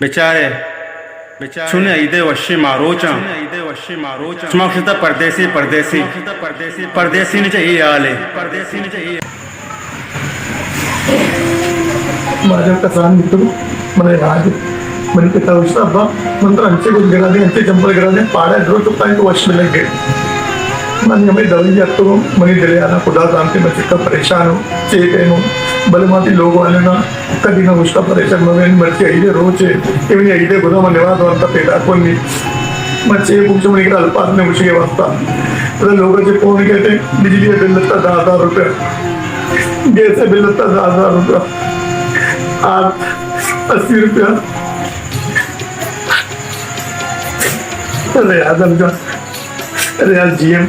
بچارے، چونیں عیدے وشیں ماروچاں، شما گوشتا پردیسی، پردیسی، پردیسی نے چہ اے حالے۔ ماجم کسان بیتگ، من یاد، منی پتا گوشتا، ابا، من ترا انچیں گد گرا دیں، انچیں چمپل گرا دیں، پاڑا درو چکائیں تو وش بلگے۔ من ہمے دوی اتکگوں، منی دل ء خدا زانتے من چکا پریشان ہوں، چے پینوں، بلے ما تی لوگ والے نا کدی نہ گوشتا پریشان مبین، مرچی عید روچے، اے منی عید گدا من نماز وانتا پیدا کنی۔ من چے پوچھوں، منی کرا الفاظ نے گوشگے واسطہ۔ پدا لوگ چے فون کہتے، بجلی بل لگتا دہ ہزار روپیہ، گیس بل لگتا دہ ہزار روپیہ، آج اسی روپیہ۔ ارے آدم جان، ارے یار جی ایم،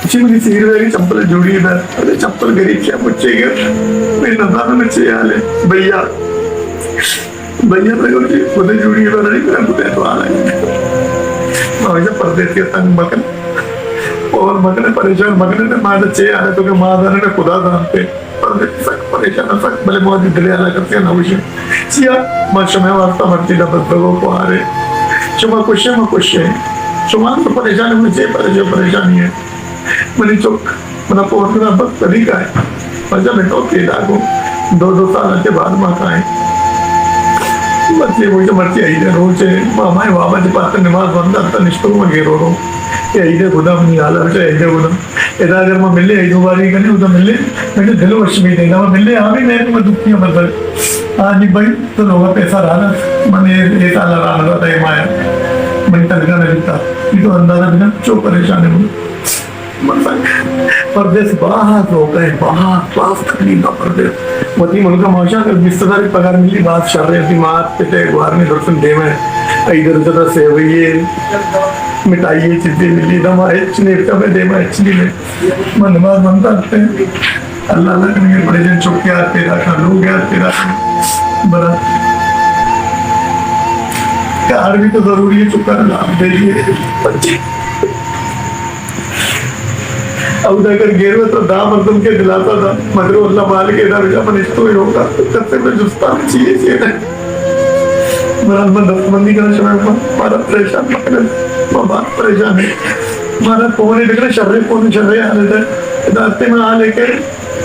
چی منی سیر ویگی چمپل جوڑی ہے۔ ارے چمپل گریب کیا مچے گر، میں نزانہ میں چے حال ہے۔ بھیا، بھیا میں گوشی خود جوڑی ہے، نہیں میں خود تو حال ہے۔ میں وجہ پردیس کے تنگ مکن، اور مکن پریشان مکن، میں چے حال ہے تو کہ ماں دانے خدا دانتے۔ پردیس سک پریشان، سک، بلے مودی دلے حالا کرتے نہ ہوشے۔ چیا؟ ما شمئے واسطہ مرچی دا بس بگو پوارے۔ شما کشے، ما کشے۔ شما تو پریشان، من چے پریشان، پریشانی ہے۔ منی چک، منا پور کنا بس کدی کائے۔ مجھا میں تو پیدا کو۔ دو دو سال کے بعد ما کائے۔ بس یہ وہی مرچی عید روچے۔ ما ہمارے بابا جی پاس نماز بند کرتا نشتو میں گیرو رو۔ یہ عید خدا منی حالا بچا عید خدا۔ ادا اگر ما ملے، عید مبارکی کنے، ادا ملے، میں دل وش بھی دینا، ما ملے، ہاں بھی میں، میں دکھی ہوں، مطلب۔ ہاں جی بھائی، تو لوگا پیسہ رانا، من اے، اے سال رانا تھا، اے مایا، من تنگا نہ دیتا۔ یہ تو اندازہ بنا، چو پریشان ہے من۔ من سک پردیس باز لوگ ہے، باز، باز تکلیف دا پردیس۔ وتی ملک ماشا اگر بیست ہزار پگار ملی، باز شر ہے، وتی مات پتے گوارنی درسن دیمے، عید روچہ دا سیوئی ہے، مٹھائی ہے، چیزیں ملی، دما ہچ نہیں، کبے دیما ہچ نہیں۔ من نماز بند کرتے ہیں۔ اللہ اللہ کریں گے، بڑے جن چپ یاد پیدا کر، لوگ یاد پیدا کر۔ بڑا کار بھی تو ضروری ہے، چپ کر، لاپ دے دیے۔ او دا اگر گیرو تو دا مردم کے دلاتا دا، مگر اللہ مالک ہے، دا بجا من اس تو ہی ہوگا، تو کتے میں جستا چیئے چیئے۔ مراد من دستبندی کرنا شروع کن، مارا پریشان مکن، ما بہت پریشان ہے۔ مارا فون ہے، بکنا شرے فون، شرے حالت ہے۔ داستے میں حال ہے کہ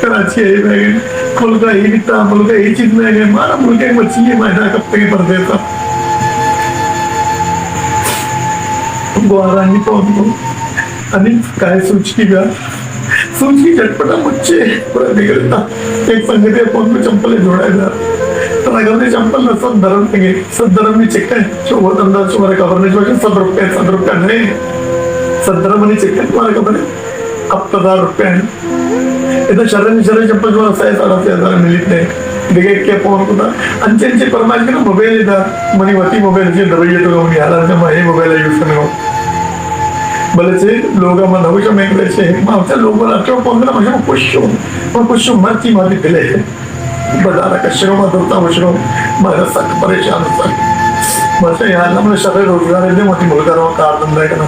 کراچی ہے، میں گئے، ملک ہے، بیتا، ملک ہے، یہ چیز میں گئے، مارا ملک ہے، مچی ہے، میں دا کب تک پر دیتا۔ گوارانی فون کو۔ انی کائے سوچکی بیا۔ سوچکی جھٹپٹا مچے پورا نکلتا۔ ایک سنگتے فون پہ چمپل جوڑا ہے۔ ترا گھر چمپل نہ ست درم تنگے۔ ست درم نہیں چکے۔ چو بہت انداز چو مارے خبر نہیں چکے۔ ست روپے، ست روپے نہیں۔ ست درم نہیں چکے تمہارے خبر ہے۔ ہفت ہزار روپے ہیں۔ ادا شرن شرن چمپل جو سہ ساڑھا سہ ہزار ملیتے۔ دگہ کہ فون کتا، انچے انچے پرمائش کنا موبائل دا، منی وتی موبائل چے دبئی تو منی حالات جمع ہے موبائل یوز کرنے کو۔ بلے چے لوگا من ہوش میں کرے چے، ما چے لوگ والا چو فون کنا، مجھے خوش ہوں، میں خوش ہوں، مرتی ماتی دلے۔ بازار کشرو ما درتا وشرو، ما سک پریشان سک۔ ما چے یار من شر روزگار دے، متی ملک رو کار دھندہ کنا۔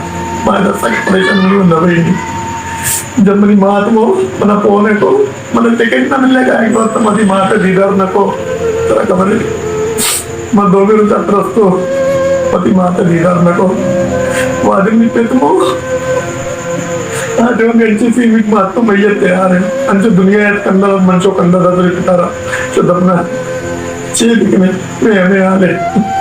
ما سک پریشان ہوں نبی۔ جب منی مات کو منا فون کو، منا ٹکٹ نہ ملے گا، ایک بار تو متی مات دیدار نہ کو، ترا خبر ہے۔ من دو بیر ترستو، پتی مات دیدار نہ کو۔ وادی منی پت مو، آ جو گنچی سی مات تو میت تیار ہے۔ انچو دنیا یاد کندہ، من چو کندہ دا تری پتارا، چو دپنا۔ چی بکنے، میں ہمیں حال ہے۔